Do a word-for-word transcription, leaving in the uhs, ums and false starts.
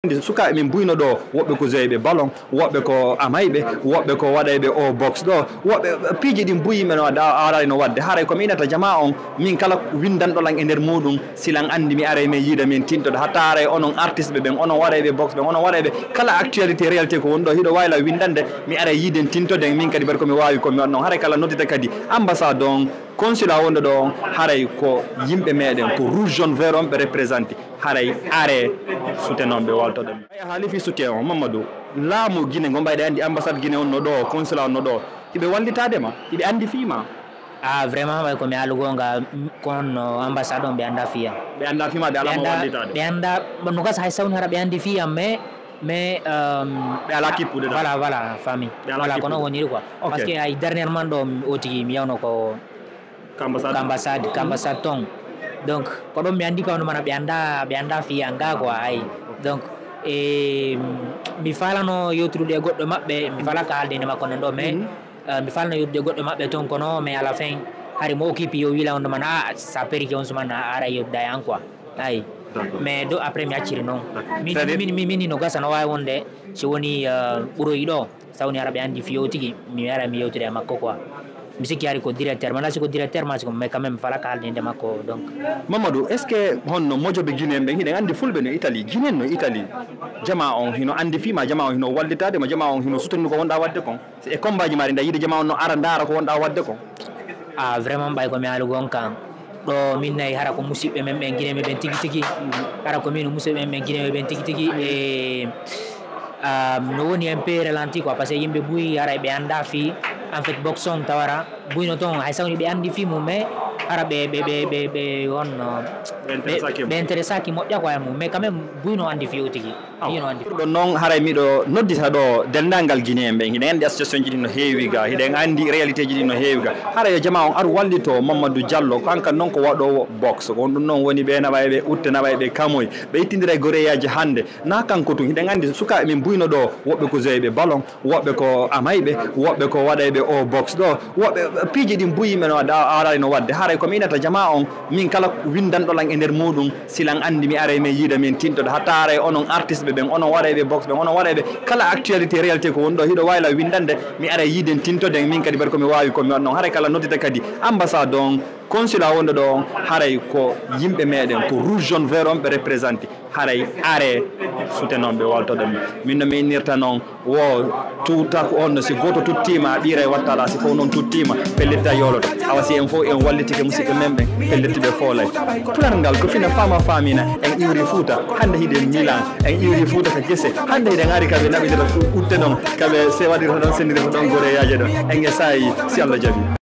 Nde sukaaɓe min buyno ɗo, woɓɓe ko joyɓe ballon, woɓɓe ko amayɓe, woɓɓe ko waɗayɓe o box ɗo, woɓɓe piiji ɗin buyi men o da-, aray no waɗde. Haray ko mi inata jama on, min kala windanɗo lan e nder muɗum, si lan andi mi aray men yiida min tintoɗo. Hatta haray onon artiste ɓe ɓen, onon waɗayɓe box ɓen, onon waɗayɓe kala actualité, réalité ko woni ɗo, hiɗo wawi lan windande, mi aray yiiden tintoɗen, min kadi bar ko mi wawi ko mi waɗ non. Haray kala noddita kadi ambassade on, consulat wonɗo ɗo on, haray ko yimɓe meɗen, ko rouge jaune vert on ɓe représenté. Haray are sutenonɓe waltoɗen. Ay, a haali fii soutien on, Mamadou. Laamu Guinée ngon, ɓayɗa andi ambassade Guinée on no ɗo, consulat on no ɗo. Hiɓe wallitaade ma, hiɓe andi fii ma. Ah, vraiment, ɓay ko mi haalugo nga, kon, no ambassade on ɓe anda fii am. Ɓe anda fii ma, ɓe ala ma wallitaade. Ɓe anda, no gasa hay sawni hara ɓe andi fii am, mais, mais, euh, ɓe ala kippude ɗa. Voilà, voilà, famille. Ɓe ala kippude. Voilà, kono woniri quoi. Ok. Parce que ay dernièrement ɗo, o tigi mi yawno ko Ka ambassade? Ka ambassade, ka ambassade ton. Donc, ko ɗon mi andi ko hono mana ɓe anda, ɓe anda fii an ga quoi, ay. Donc, e, mi falano yewtude e goɗɗo maɓɓe, mi fala ka haalde inde makko non ɗo, mais, mhm, euh, mi falano yewtude e goɗɗo maɓɓe ton kono, mais à la fin, hari mo occupé yo wila on ɗo mana, ah, sa perike on suman a ara yewtude e an quoi. Ay. D'accord. Mais do après mi acciri non. D'accord. Min, c'est-à-dire? Min, min, min no gasa no wawi wonde, si woni, euh, ɓuroyi ɗo. Sawni ara ɓe andi fiyo tigi, mi ara mi yewtude e makko quoi. Mi sikki hari ko directeur, mana si ko directeur ma si ko, mais quand même fala ka haalde inde makko, donc. Mamadou, est-ce que honno mojoɓe Guinéen ɓen, hiɗen andi fulɓe no Italie, Guinéen no Italie, jama on hino andi fii ma, jama on hino wallitaade ma, jama on hino sutani ko wonɗa waɗde kon? Si e combat ji maɗi nda yiide jama on no ara ndaara ko wonɗa waɗde kon? Ah, vraiment ɓay ko mi haalugo on kan. Ɗo min nayi hara ko musiɓɓe men ɓen Guinée men ɓen tigi tigi. Hara ko min musiɓɓe men ɓen Guinée men ɓen tigi tigi. E, ah, no woni un peu ralenti quoi, parce que yimɓe buy hara ɓe anda fii, en fait, boxon tawara. Buyno ton, hay sawni ɓe andi fii mum, mais hara ɓe, ɓe, ɓe, ɓe, ɓe on, ɓe, ɓe intéressaki moƴƴa quoi e mum. Mais quand même, buyno andi fii o tigi. Awa. Ɓurɗo noon, haray miɗo noddita ɗo denndaangal Guinéen ɓen. Hiɗen anndi association ji ɗin no heewi ga, hiɗen anndi réalité ji ɗin no heewi ga. Haray yo jama on aru wallito Mamadou Diallo, ko an kan noon ko waɗoowo boxe. Ko on ɗum noon woni ɓe naɓayɓe utte, naɓayɓe kamoy. Ɓe ittindira e goreyaaji hannde. Na kanko tun, hiɗen anndi sukaaɓe min buyno ɗo, woɓɓe ko joyɓe ballon, woɓɓe ko amayɓe, woɓɓe ko waɗayɓe o boxe ɗo. Woɓɓe piiji ɗin buyi men o da-, aray no waɗde. Haray ko mi inata jama on, min kala windanɗo lan e nder muɗum, si lan andi mi aray men yiida min tintoɗo. Hatta haray onon artiste ɓe ɓen, onon waɗayɓe boxe ɓen, onon waɗayɓe kala actualité, réalité ko woni ɗo, hiɗo wawi lan windande, mi aray yiiden tintoɗen, min kadi bar ko mi wawi ko mi waɗ non. Haray kala noddita kadi ambassade on, consulat wonɗo ɗo on, haray ko yimɓe meɗen, ko rouge jaune vert on ɓe représenté. Haray are sutenonɓe waltoɗen. Min no mi innirta non, wo tuta ko on no si gooto tuttiima, a ɓiiray wattala, si fof noon tuttiima, pellitta yooloto. Awa si en fof en wallitike musiɓɓe men ɓen, pellitti ɓe foolay. Pular ngal ko fina faama faamina, en iwri Fuuta, hannde hiɗen Milan, en iwri Fuuta ka gese, hannde hiɗen ari ka ɓe naɓidira utte ɗon, ka ɓe se waɗirta ɗon, senndirta ɗon goreyaaje ɗon. En e saayi, si Allah jaɓi.